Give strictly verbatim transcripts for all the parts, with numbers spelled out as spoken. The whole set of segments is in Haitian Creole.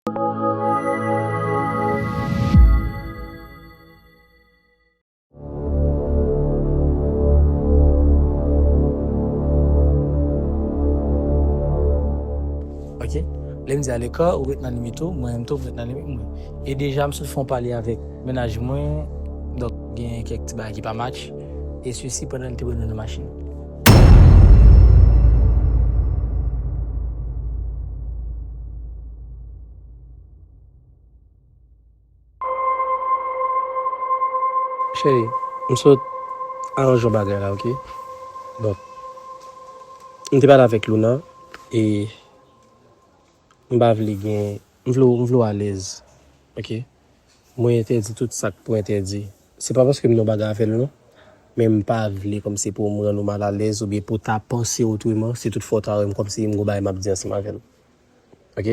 Ok? Lè m di alekò, ou ret nan limit ou, mwen menm tou, m ret nan limit mwen. E deja, m sot fè yon pale avèk mennaj mwen, donk gen kèk ti bagay ki pa match. E sesi pandan l te pran nan machin. Cheri, m sot aranje yon bagay la, ok? Donk, m te pale avèk Luna, e m pa vle gen, m vle, m vle w alèz, ok? Mwen entèdi tout sa k pou entèdi. Se pa paske m nan bagay avè l, non. Men m pa vle kòmsi pou m rann ou malalèz oubyen pou w ta panse otreman, si toutfwa w ta wè m kòmsi m gon bagay m ap di ansanm avè l. Ok?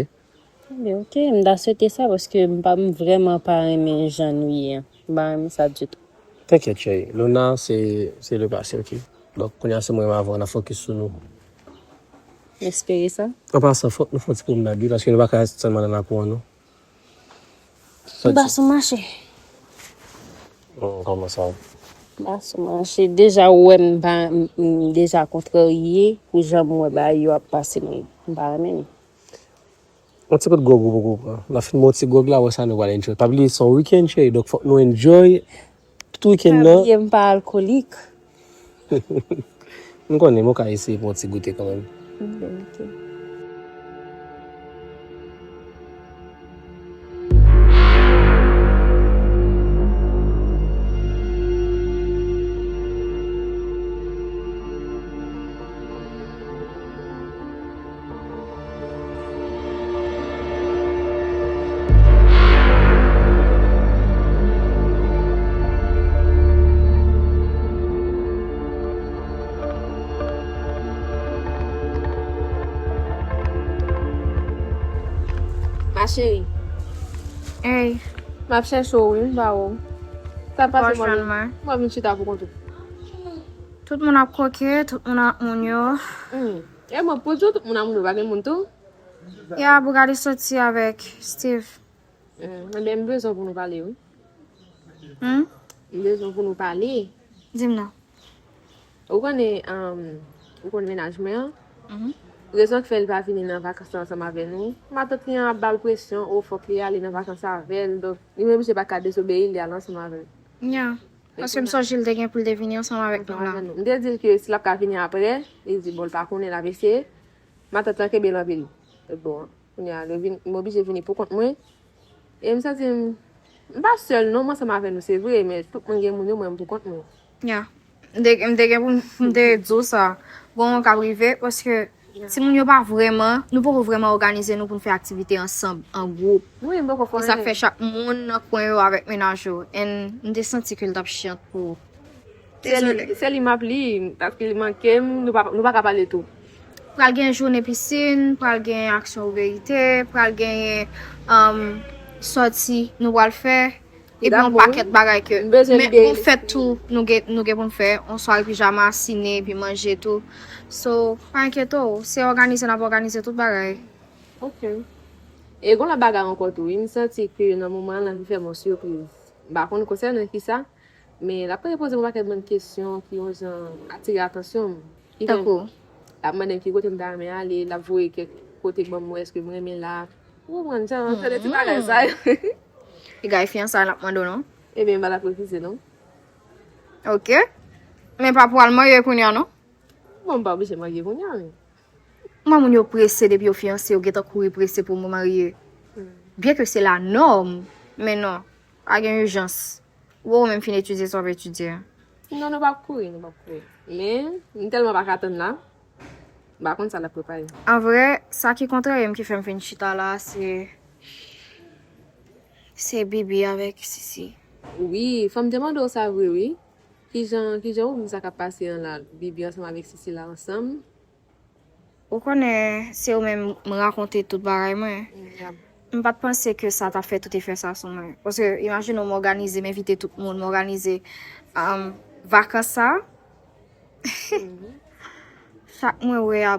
Ebyen, ok, m ta swete sa paske m pa, m vrèman pa renmen jan nou ye an. M pa renmen sa ditou. T'inquiète, cheri. Luna, se, se le passé, ok? Donk, kounye a se mwen menm avè w, n ap fokis sou nou. M espere sa. An pasan, fòk nou fè yon ti pwomnad, wi, paske nou pa ka ret sèlman nan lakou an, non. M pa sou mache. Hmm, kòman sa? M pa sou mache. Deja, ou wè m pa, m, m deja kontrarye pou jan m wè bagay yo ap pase m. M pa renmen li. Yon ti kout gwòg ou poko pran. N ap fin bwè yon ti gwòg la, apre sa nou pral enjoy. Pa bliye se yon wikenn, cheri, donk fòk nou enjoy tout wikenn nan. Pa bliye m pa alkolik. M konnen, men w ka eseye pran yon ti goute kanmenm. Ok, ok. Ma chérie. Hey. M ap chèche w, wi, m pa wè w. Sa pase, mwen vin chita pou kont ou. Tout moun ap koke, tout moun ak moun yo. Hmm. E mwen, pou di w, tout moun ak moun yo, pa gen moun tou? Ya, Bugatti soti avèk Steve. Hmm, enben, m bezwen pou nou pale, wi. Hmm? M bezwen pou nou pale. Di m non. Ou konnen, um, ou konnen mennaj mwen an? Mhm. Rezon k fè l pa vini nan vakans la ansanm avè nou, matant li an ap ba l presyon, o, fòk li ale nan vakans avè l, donk, li menm li pa ka dezobeyi l, li al ansanm avè l. Ya. Paske m sonje l te gen pou l te vini ansanm avèk nou la. Ansanm avè nou. M te di l ke si l ap ka vini apre, li di, bon, l pa konnen, l ap eseye. Matant lan kenbe l anpil. Bon, kounye a, li vin, m oblije vini pou kont mwen. E m santi m, m pa sèl non, m ansanm avè nou, se vre, men tout moun gen moun yo, mwen m pou kont mwen. Ya. M te, m te gen pou m, pou m te di w sa. Bon, jan k ap rive, paske timoun yo pa vrèman, nou poko vrèman òganize nou pou n fè aktivite ansanm, an gwoup. Wi, m poko fè anyen. E sa k fè chak moun nan kwen yo avèk mennaj yo. And m te santi ke l t ap chant pou Se li, se li m ap li, paske li manke m, nou pa, nou pa ka pale tou. Pral gen jounen pisin, pral gen aksyon ou verite, pral genyen, um, sòti nou pral fè, epi yon pakèt bagay ke, men yon fèt tou, nou gen, nou gen pou n fè, yon sware pijama, sine, epi manje tou. So, pa enkyete w, se òganize n ap òganize tout bagay. Ok. E gon lòt bagay ankò tou, wi, m santi ke nan moman an, l anvi fè m yon sipriz. M pa konn konsènan kisa, men l ap poze m yon pakèt bann kesyon ki yon jan atire atansyon m. Ki fè m, tankou? L ap mande m ki kote m ta renmen ale, l ap voye kèk kote ban m wè èske m renmen la. Ou konprann, jan, se de ti bagay sa yo. Piga e fiyansay l ap mande w non? Ebyen, m pa t ap refize non. Ok. Men pa pral marye kounye a non? Bon, m pa oblije marye kounye a, men. Mwen, moun yo prese depi yo fiyanse, yo gentan kouri prese pou yo marye. Hmm. Byen ke se la nòm, men non, pa gen ijans. Ou menm fin etidye sa w ap etidye a. Non, nou p ap kouri, nou p ap kouri. Men, m tèlman pa ka tann la, m pa konn sa l ap prepare. An vrè, sa ki kontrarye m ki fè m vin chita la, se, se Bibi avèk Sisi. Wi, fò m te mande w sa vre, wi. Kijan, kijan ou vin sa k ap pase an la, Bibi ansanm avèk Sisi la ansanm? Ou konnen, se ou menm m rakonte tout bagay mwen. M pa t panse ke sa t ap fè tout efè sa sou mwen. Paske, imajine w, m òganize, m envite tout moun, m òganize, um, vakans sa. Sa k mwen wè a,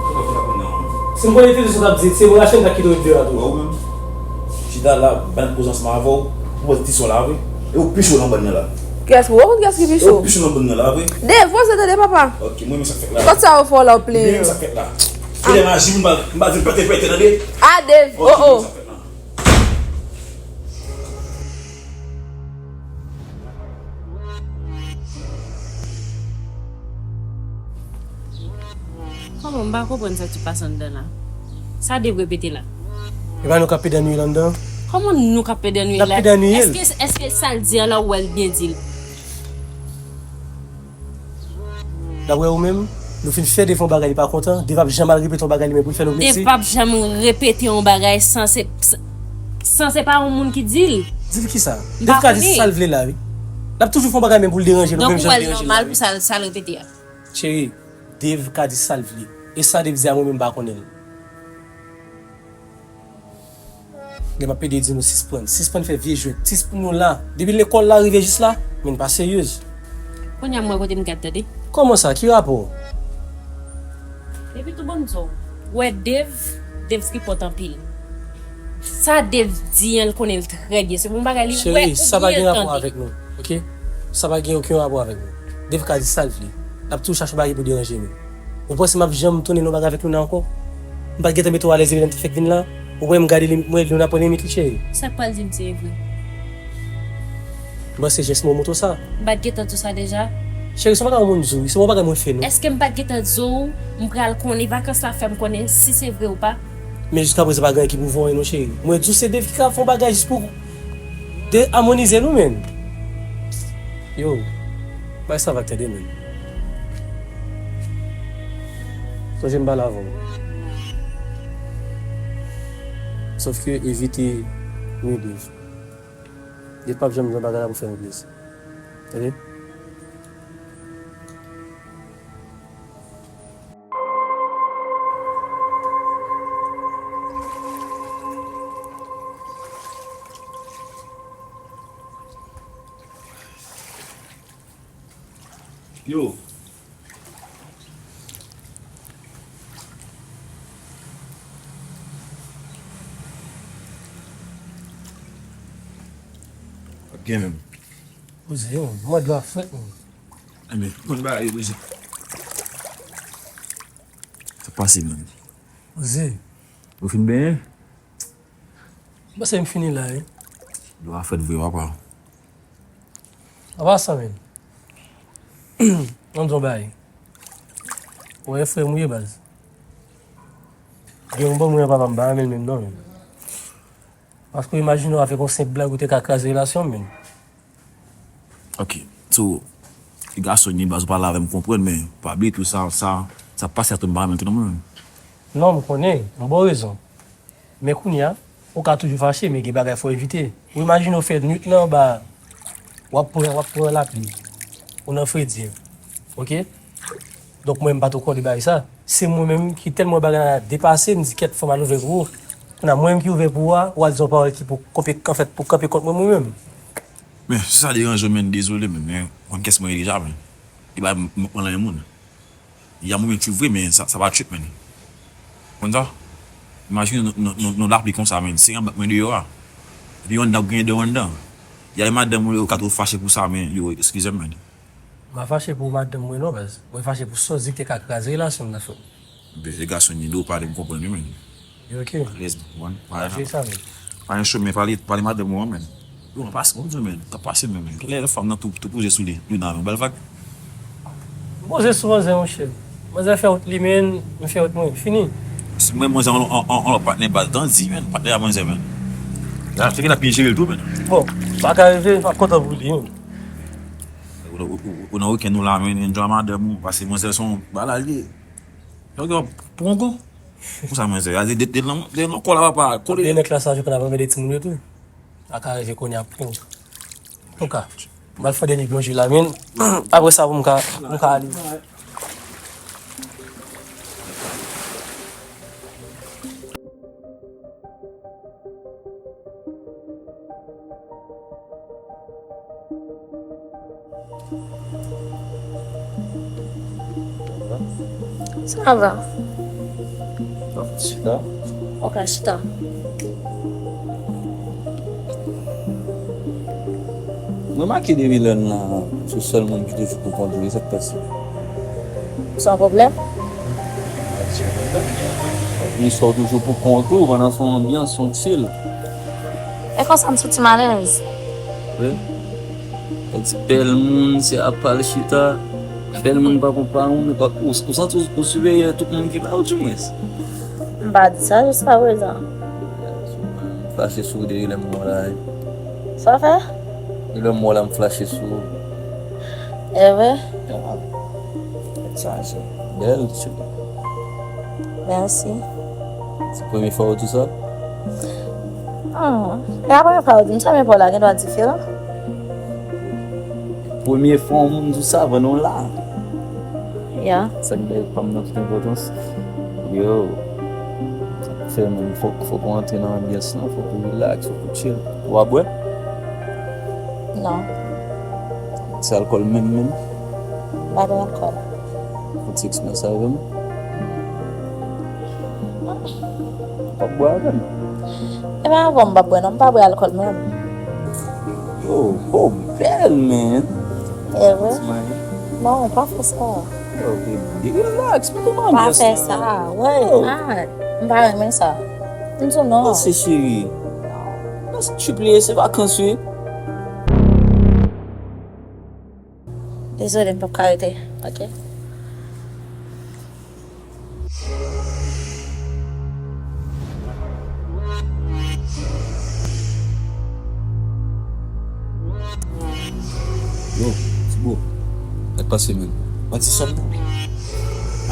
Si m konnen te sa w t ap di, se mwen Rachel m t ap kite w deyò a tou. Wè ou menm. Chita la, ban koze ansanm avè w, pou wè ti son la vre. E ou pi cho nan bann nan la. Kiyès ki, ou konn kiyès ki pi cho? E ou pi cho nan bann nan la vre. Dave, poze tande papa. Ok, mwen menm sa k fèt la. Kot sa yo fè w la w plenyen? Mwen menm sa k fèt la. Kilè maji m ba, m ba di pete pete tande. Ah, Dave, oh, oh. Kòman m pa konprann sa ki pase anndan la? Sa Dave repete la? E pa nou k ap pede annuiye l anndan? Kòman nou k ap pede annuiye l la? N ap pede annuiye l. Èske, èske sa l di a la ou wè l byen di l? Daprè ou menm, nou fin fè Dave yon bagay li pa kontan, Dave ap janm al repete yon bagay li menm pou l fè nou plezi? Dave p ap janm repete yon bagay san se, san se pa yon moun ki di l. Di l kisa? Dave ka di sa l vle la wi. L ap toujou fè yon bagay menm pou l deranje nou, menm jan l deranje nou la wi. Donk ou wè l nòmal pou sa, sa l repete a? Cheri, Dave ka di sa l vle. E sa Dave di a mwen menm m pa konnen l. Gen m ap pede di nou sispann. Sispann fè vye jwèt. Sispann nou la. Depi lekòl la rive jis la, men n pa seryez. Kounye a m wè kote m gad tande. Kòman sa? Ki rapò? Epi tou bon m di w, wè Dave, Dave tripòt anpil. Sa Dave di an, l konnen l trè byen. Se pou yon bagay li wè ou byen tande. Cheri, sa pa gen rapò avèk nou, ok? Sa pa gen okenn rapò avèk nou. Dave ka di sa l vle. L ap toujou chache yon bagay pou deranje nou. Ou panse m ap janm tounen nan bagay avèk Luna ankò? M pa t gentan mete w alèz depi lè m te fèk vin la. Ou wè m gade li, m wè Luna pran limit li, cheri. Sa k pral di m se vre? M panse jès mwen montre w sa. M pa t gentan di w sa deja? Cheri, se yon bagay yon moun di w, se yon bagay mwen fè nou. Èske m pa t gentan di w m pral konnen vakans la fè m konnen si se vre ou pa? Men jiskaprezan pa gen anyen ki pwouve anyen non, cheri. Mwen di w se Dave ki ka fè yon bagay jis pou de amonize nou, menn. Yo, bay sa va tande, menn. Sonje m pale avè w. Sòf ke evite nou de. Li p ap janm gen bagay la pou fè nou plezi. Tande? Yo. Ap gen menm. Poze, yo, mwen dlo a frèt, menm. Enben, konn bagay yo, poze. Sa pase, menm. Poze. Ou fin benyen? Mwen se m fini la, wi. Dlo a frèt vre, papa. Apa sa, menm. Ann di yon bagay. Ou wè frè m ou ye, baz. Gen yon bon mwen papa m pa renmen l menm non, menm. Paske imajine w avèk yon senp blag ou te ka kraze relasyon m, menm. Ok. So, e gason ni baz ou pale avè m konprann, men pa bliye tou sa, sa, sa pase a tou m pa renmen l tou non, menm. Non, m konnen, yon bon rezon. Men kounye a, ou ka toujou fache, men gen bagay fò evite. Ou imajine w fè nwit lan anba, w ap pran, w ap pran lapli. Ou nan fredi. Ok? Donk mwen, m pa twò kole bagay sa. Se mwen menm ki tèlman bagay la depase, m di kèt fò m al ouvè pou ou. Kounye a, mwen menm ki ouvè pou ou a, ou al di yon pawòl ki pou konpe, anfèt, pou kanpe kont mwen, mwen menm. Men, si sa deranje w, men, dezole, men, men, konn kès mwen ye deja, men. Li pa m, m, m, lanyen moun. Ya mwen menm trip vre, men sa, sa pa trip, menn. Konn sa? Imajine nou, nou, nou, nou lapli konsa, menn. Se yon bank mwen deyò a. Epi yon anndan ap griyen de anndan. Ya e madanm ou yo ka twò fache pou sa, men yo, eskize m, menn. M pa fache pou madanm mwen non, baz. Mwen fache pou Sòzi ki te ka kraze relasyon m nan, frè. Bebe gason ni do pale m konprann wi, menn. Yo, ok. Alèz, man. Pa gen sa, menn. Pa gen cho, men pale, pale madanm ou an, menn. Yo, an pase, bon Dye, menn. T ap pase, menn, menn. Lè fanm nan tou, tou poze sou li. Li nan yon bèl vag. M poze sou manzè, monchè. Manzè fè wout li, menn. M fè wout mwen. Fini. Si mwen, manzè, on, on, on, on lòt patnè baz, dan di, menn. Patnè a manzè, menn. La, se ki la pi jere l tou, menn. Bon, pa ka rive, m ap kontan pou li, menn. Ou, ou, ou, ou nan wikenn ou la, menn. Enjoy madanm ou. Pase manzè se yon bagay li ye. Yo, yo, pran gou. Pou sa, manzè, a, de, de, de, de, de, kò la, papa, kole. Demen klas la, jodi a, n ap anmède timoun yo tou. A ka rive kounye a, pran. Antouka, m al fè dènye byen je la, men apre sa, pou m ka, pou m ka ale. Sa va? Chita. Ok, chita. M remake depi lè n la, se sèl moun ki toujou pou kont ou, sa k pase? Sa yon pwoblèm? Misye w toujou pou kont ou, pandan se yon anbyans, se yon chill. E konsa m soti m alèz. Wi. Ou di bèl moun, se apa l chita. Bèl moun pa konn pa moun, ou, ou, ou santi ou, ou siperyè tout moun ki la, ou di mwens. M pa di sa jiskaprezan. Fache sou ou depi lè m wè w la, wi. Sa w fè? Depi lè m wè w la, m fache sou ou. E vre? Sa, se bèl, ti. Mèsi. Se premye fwa ou di sa? Hmm. E pa premye fwa ou di m sa, men pawòl la gen dwa diferan. Premye fwa yon moun di w sa pandan w la. Ya. Sa k bay fanm nan tout enpòtans. Yo. Sa k fè menm fòk, fòk ou antre nan anbyans lan, fòk ou rilaks, fòk ou chill. Ou pa bwè? Non. Se alkòl menm menm? M pa bwè alkòl. Ou ti eksperyans avè m? W ap bwè avè m? E pa avan m p ap bwè non, m pa bwè alkòl menm. Yo, oh, bèl, man. E vre? Ti manyen. Non, pa fè sa. Ok, baby, relax, mete m pa fè sa. Wè, oh, arèt. M pa renmen sa. M di w non. Pase, cheri. Pase trip li ye, se vakans, wi. Dezole, m p ap ka rete. Ok. Yo, Tibo, sa k pase, menm? Mati sòm nan.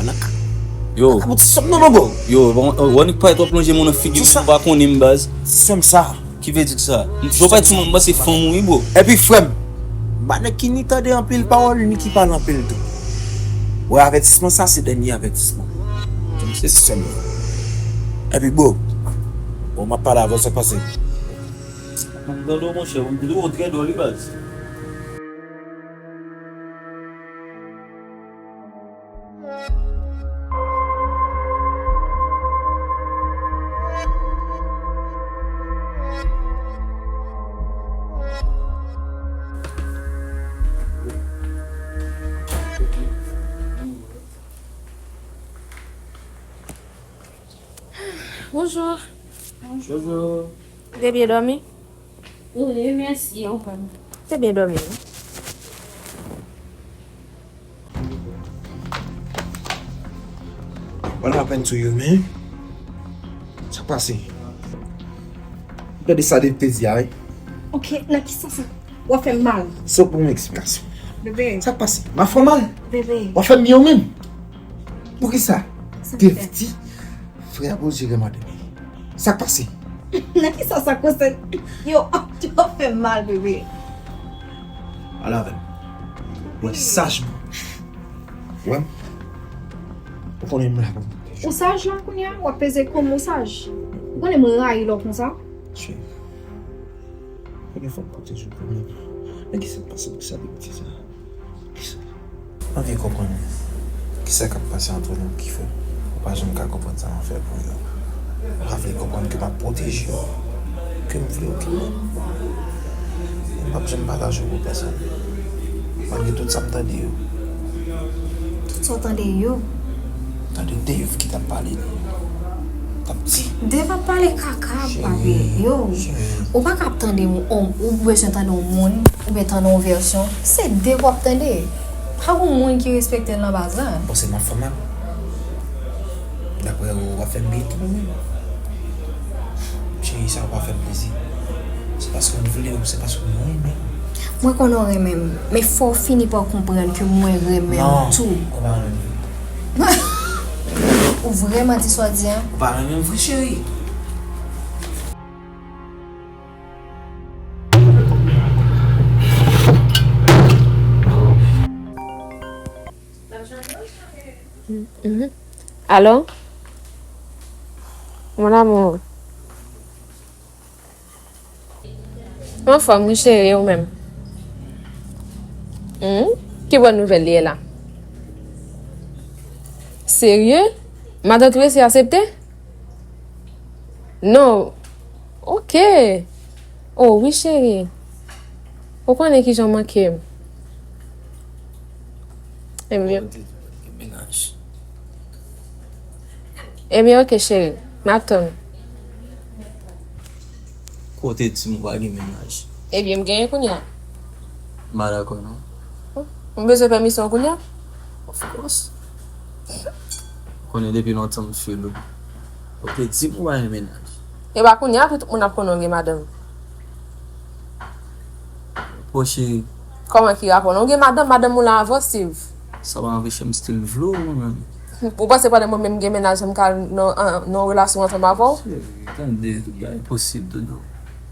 Anak. Yo. Mati sòm nan, non, bro. Yo, bon, w annik parèt w ap lonje men w nan figi m, ou pa konnen m, baz. Sòm sa. Ki vle di ki sa? Yo pa di mwen, mwen se fanm ou wi, bro. Epi, frè m, pa nèg ki ni tande anpil pawòl, ni ki pale anpil tou. Wè, avètisman sa, se dènye avètisman. Se sèl. Epi, bro, bon, m ap pale avè w, sa k pase? M tande w, monchè, m tande w trè dwòl, wi, baz. Bonjou. Bonjou. Ou te byen dòmi? Wi, mèsi, ou menm? Te byen dòmi, wi. What happened to you, man? Sa k pase? Gade sa de te di a, wi. Ok, nan ki sans sa? W ap fè m mal. Se pou yon eksplikasyon. Bebe. Sa k pase? M ap fè w mal? Bebe. W ap fè m byen ou menm? Poukisa? Sa m fè? Defti, frè a pou jere madanm li. Sa k pase? Nan ki sans sa konsèn? Yo, yo fè m mal, bebe. Al avè m. Wè, saj mwen. Wè m. Ou konnen m la pou mwen. Ou saj la kounye a? W ap peze kò m ou saj? Ou konnen m rayi lè w konsa? Cheri. Premye fwa m pwoteje w premye. Men kisa k pase pou sa de betiz la? Kisa? M anvi konprann kisa k ap pase ant nou ki fè ou pa janm ka konprann sa m ap fè pou yo. M pa vle konprann ke m ap pwoteje w, ke m vle w kenbe m. Men m p ap janm pataje w pou pèsonn. Malgre tout sa m tande yo. Tout sa w tande yo? Tande Dave ki t ap pale li. T ap di. Dave ap pale kaka, papi. Yo, ou pa ka ap tande yon, ou bezwen tande yon moun, oubyen tande yon vèsyon. Se Dave w ap tande. Pa gon moun ki respekte l nan baz la. Bon, se m ap fè mal. Daprè ou, w ap fè m byen tou ou menm. Cheri, sa w pa fè m plezi. Se paske m vle w, se paske m renmen w. Mwen konnen w renmen m, men fò w fini pa w konprann ke mwen renmen w tou. Non, ou pa renmen m vre. Ou vrèman di sa w di a? Ou pa renmen m vre, cheri. Mhm. Alo? Mon amour. Anfòm, wi, cheri, ou menm? Hmm? Ki bòn nouvèl li ye la? Serye? Matant Tracy aksepte? Non. Ok. Oh, wi, cheri. Ou konnen kijan w manke m. Ebyen. Mennaj. Ebyen, ok, cheri. M ap tann. Kote di m ou pa gen mennaj? Ebyen, m genyen kounye a. M pa dakò, non. M bezwen pèmisyon w kounye a? Of course. Ou konnen depi lontan m feel ou. Ok, di m ou pa gen mennaj. E pa kounye a tou tout moun ap konnen w gen madanm. Bon, cheri. Kòman ki rapò w? Ou gen madanm, madanm ou la avè w, Steve. Sa pa anpeche m still vle w, mwen menm. Ou panse pandan mwen menm gen mennaj, m ka al nan, nan, nan yon relasyon ansanm avè w? Cheri, tande, tout bagay posib, Dodo.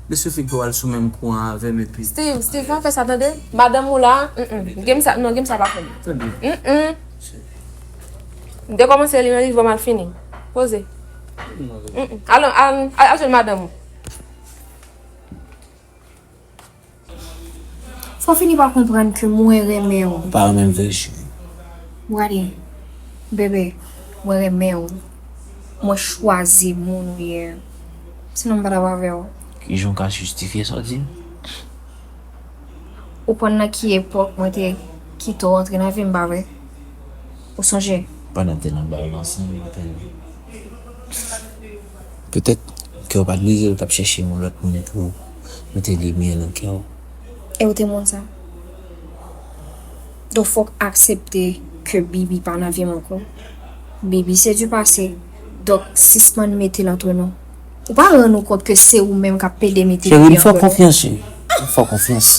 Mesye fik pou al sou menm kou an avè m epi. Steve, Steve, pa fè sa, tande. Madanm ou la, mm, mm. Game sa, non, game sa pa fè m. Tande. Mm, mm. M te kòmanse li nan nivo mal fini. Poze. Mm, mm. Al, al, al, al jwenn madanm ou. Fò w fini pa konprann ke mwen renmen w. Ou pa renmen m vre, cheri. Gade, bebe, mwen renmen w. Mwen chwazi moun ou ye. Sinon, m pa t ap avè w. Kijan w ka jistifye sa w di m? Ou konn nan ki epòk mwen te kite w antre nan vi m, pa vre? Ou sonje? Pandan te nan bal ansanm, m te petèt kè w pa t brize, ou t ap chèche yon lòt moun pou mete limyè nan kè w. E ou te moun sa. Donk fòk aksepte ke Bibi pa nan vi m ankò. Bibi se du passé. Donk sispann mete l antre nou. Ou pa rann ou kont ke se ou menm k ap pede mete Bibi antre nou. Cheri, m fè w konfyans, cheri. M fè w konfyans.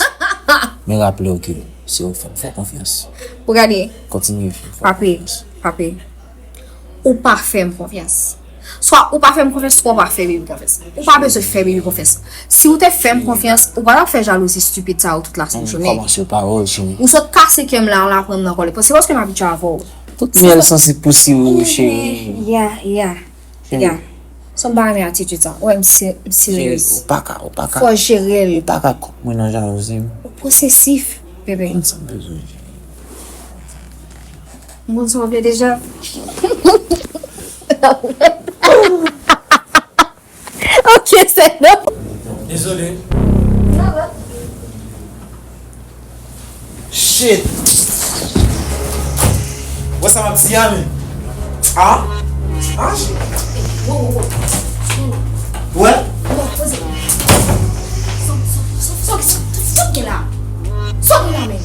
Men raple w ke se ou fè m fè konfyans. Ou gade. Kontinye fè m fè w konfyans. Papi, papi. Ou pa fè m konfyans. Swa ou pa fè m konfyans, swa ou pa fè Bibi konfyans. Ou pa bezwen fè Bibi konfyans. Si ou te fè m konfyans, ou pa t ap fè jalouzi stipid sa yo tout la sent jounen. Kòmanse pawòl, cheri. Ou sot kase kè m la, la pran m nan kòlè. Se paske m abitye avè w. Tout myèl sansib pou siwo, cheri. Yeah, yeah. Yeah. Se yon bagay men atitid sa. Ou wè m se- m serye. Ou pa ka, ou pa ka. Fò jere l. Ou pa ka kont mwen nan jalouzi m. Ou posesif, bebe. Konn sa m bezwen. M konn sa w vle deja. Ok, se non. Dezole. Shit. Wè sa m ap di a, men. Ah? Ah, shit. Wè? Sa w gen la? Sa w gen la, men?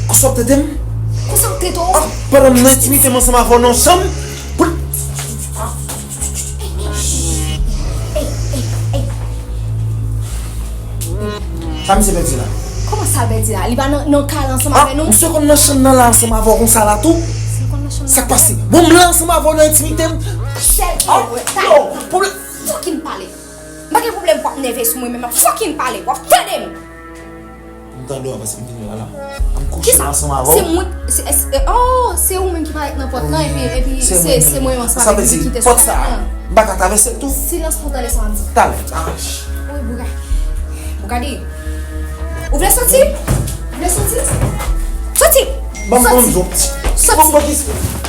Konsa w ap trete m? Konsa m trete w? Ah, pandan m nan entimite m ansanm avè w nan yon chanm? Pou l- Sa misye pèdi la? Kòman sa l pèdi la? Li pa nan, nan kay la ansanm avè nou? Misye konn nan chanm nan la ansanm avè w konsa la tou? Sa k pase? Bon, m la ansanm avè w nan entimite m. Sèl ke w wè. Yo, pwoblèm. Fucking pale. M pa gen pwoblèm pou w ap nève sou mwen, men m ap fucking pale. W ap tande m. M tande w paske m vin la la. M kouche ansanm avè w. Se mwen, se, es- e, oh, se ou menm ki parèt nan pòt lan, epi, epi se, se mwen menm ansanm avè w ki kite sou la. Pòt sa, m pa ka travèse l tou? Silans pou w tande sa m ap di. Talè. Wi, bouga. Ou gade. Ou vle soti? Ou vle soti? Soti! Ban m yon ti. Soti! Ban m yon ti.